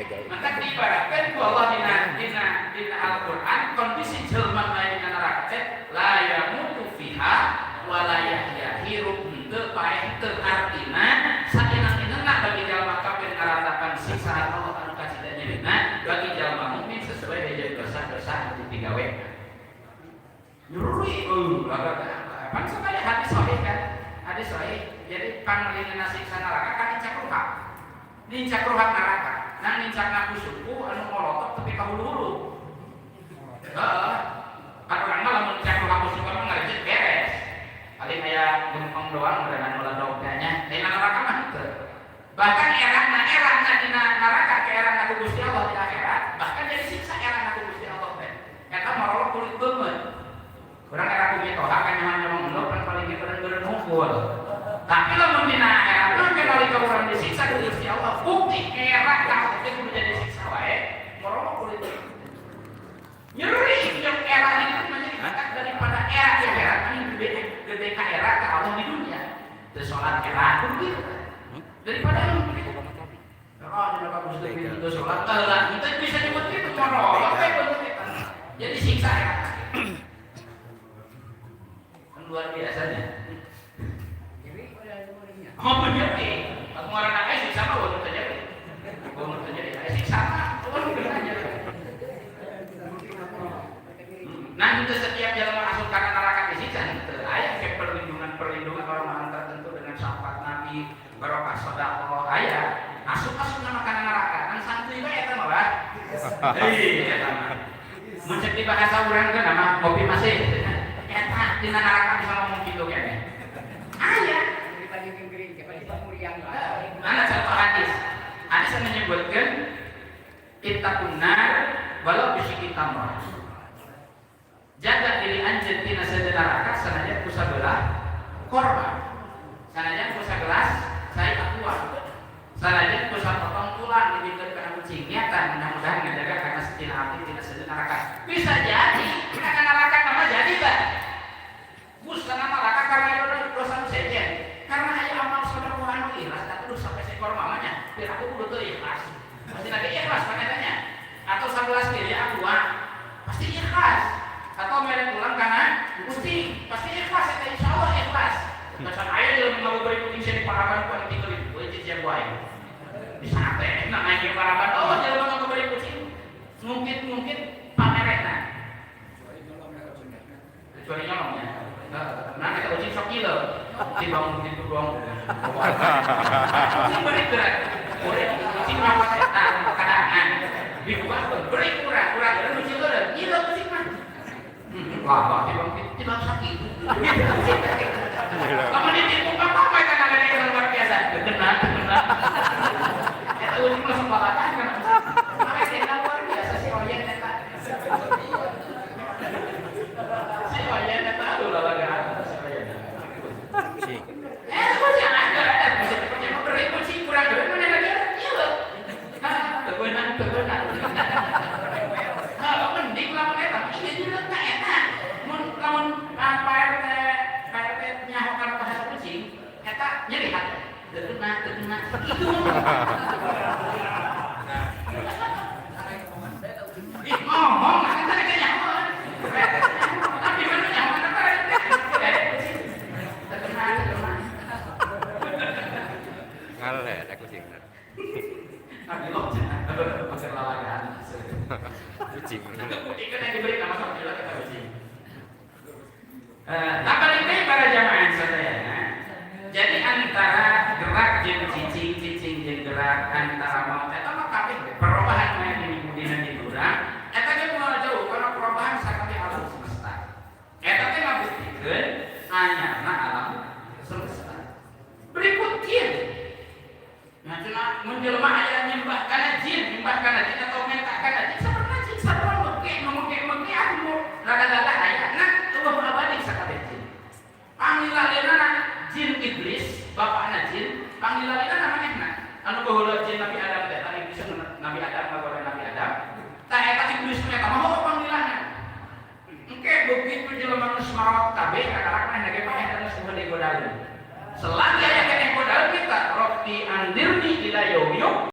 Begal. Maka diibaratkan ku Allah dina dina dina Al-Qur'an, kondisi jelema aya dina neraka teh la yamutu fiha wa la yahya, hirup henteu, paeh henteu. Artina saenang-enangna bagi jalma kafir ngarandapan siksaan Allah anu kacida nyerina, bagi jalma mukmin sesuai dengan dosa-dosa anu digawe. Nyeri laga pan supaya hadis sahih kan, hadis sahih. Jadi panglingan siksa neraka kan nincak ruhak, nincak ruhak neraka. Nah, nincak ku suku anu molotot tapi ka hulu-hulu. Heeh, kan urang mah lamun nincak ruhak ku suku mah ngarejet beres, paling aya gempeng doang dengan meledok nya. Dina neraka mah henteu. Bahkan erana erana dina neraka ke erana ku Gusti Allah di akhirat, bahkan jadi siksa erana ku Gusti Allah teh eta marolok kulit beungeut. Urang era ku mitoha kan nyaman-nyaman endog kan paling beureun-beureun hungkul. Tapi lamun dina akhirat mah nalika urang disiksa ku Gusti Allah, bukti era ka teh kudu jadi siksa wae, marolok kulit nyeri. Yang era ini tuh menjadi daripada era di akhirat ini gede gede ka era ke Allah di dunia. Terus sholat era kudu gitu kan daripada yang begitu. Oh, di bagus itu sholat lah, itu bisa nyebut gitu, marolok kayak begitu. Jadi siksa era kan luar biasa nih. Oh, bener nih. Aku ngaran aya siksa mah waduh terjadi. Waduh terjadi. Aya siksa mah waduh terjadi. Nah, itu setiap jalan masuk karena neraka disiksa itu aya kayak perlindungan-perlindungan orang-orang tertentu dengan syafaat Nabi, barokah sedekah aya. Asup-asup nama kana neraka. Kan santuy bae eta mah, Bah. Hei, eta mah. Mun cek di bahasa urang kan nama kopi masih. Eta dina neraka bisa ngomong gitu kayaknya. Aya. Mana contoh hadis? Hadis yang menyebutkan ittaqun nar walau bisyiqqi tamrah. Jaga diri anjeun tina seuneu neraka sanajan ku sabelah korma. Sanajan ku sagelas cai Aqua. Sanajan ku sapotong tulang dibikeun kana kucing, niatan mudah-mudahan ngajaga karena tina api, tina seuneu neraka. Bisa jadi kana neraka mah jadi, Pak. Bus kana neraka karena dosa nu sejen. Karena aya amal sedekah anu ikhlas, tapi terus sampai sekor mamanya, biar aku kudu teu ikhlas. Pasti nanti ikhlas panetanya. Atau 11 kiri Aqua, pasti ikhlas. Atau merek tulang karena kucing, pasti ikhlas eta, insya Allah ikhlas. Dasar aya jelema ngabuburi kucing sia di paraban ku anu tinggal itu aja sia wae. Bisa teh nah naik ke paraban, oh jelema ngabuburi kucing. Mungkin mungkin pamerena. Kecuali nyolongnya. Nah, kita kucing sok gila. Dibangun itu doang. Kucing beri gerak. Beri kucing apa setan kadangan. Dibuka beri kurang kurang kurang kucing eureun. Gila kucing mah. Wah, wah, dibang dibang sakit. Lamun ditipu apa apa eta nagara luar biasa. Kena kena. Eta kucing mah sok balatan kan. Makanya luar biasa si Oyen eta. Si Oyen eta aduh lalagaan si Oyen. Kucing. Eh, kucing ada, ada kucing kucing beri kucing kurang gede mana lagi? Iya. Nah, tebenan tebenan. Nah, mending lamun eta iya juga ka eta. Mun lamun Pak RT Pak RT nyaho kana bahasa kucing, eta nyeri hati. Teu kena, teu kena. Itu. Ih, ngomong, kan tadi kan nyaho. Tapi mana nyaho eta kucing. Teu kena, teu kena. Ngaleh ada kucing. Tapi lo pakai lalagaan. Kucing. Kucing kan yang diberi nama sama kita kucing. Nah, balik deui para jamaah sadayana. Jadi antara gerak jeung cicing, cicing jeung gerak, antara maut eta mah kabeh perubahan mah di dina di urang eta ge moal jauh karena perubahan sakabeh alam semesta. Eta teh ngabuktikeun anyarna alam semesta. Berikut jin. Nah, cenah mun jelema aya nyembah kana jin, nyembah kana jin atau minta kana jin, saperna jin sarua meke meke meke anu rada-rada aya. Nah, eueuh abadi sakabeh jin. Pangilalena jin iblis, bapakna jin, pangilalena manehna. Anu baheula jin Nabi Adam teh, tadi iblis Nabi Adam ngagoda Nabi Adam. Tah eta iblis mah eta mah heueuh panggilanna. Engke begitu jelema geus maot kabeh kakalak manehna ge paeh geus digodaeun. Selagi aya keneh godaan kita, Rabbi anzirni ila yaumi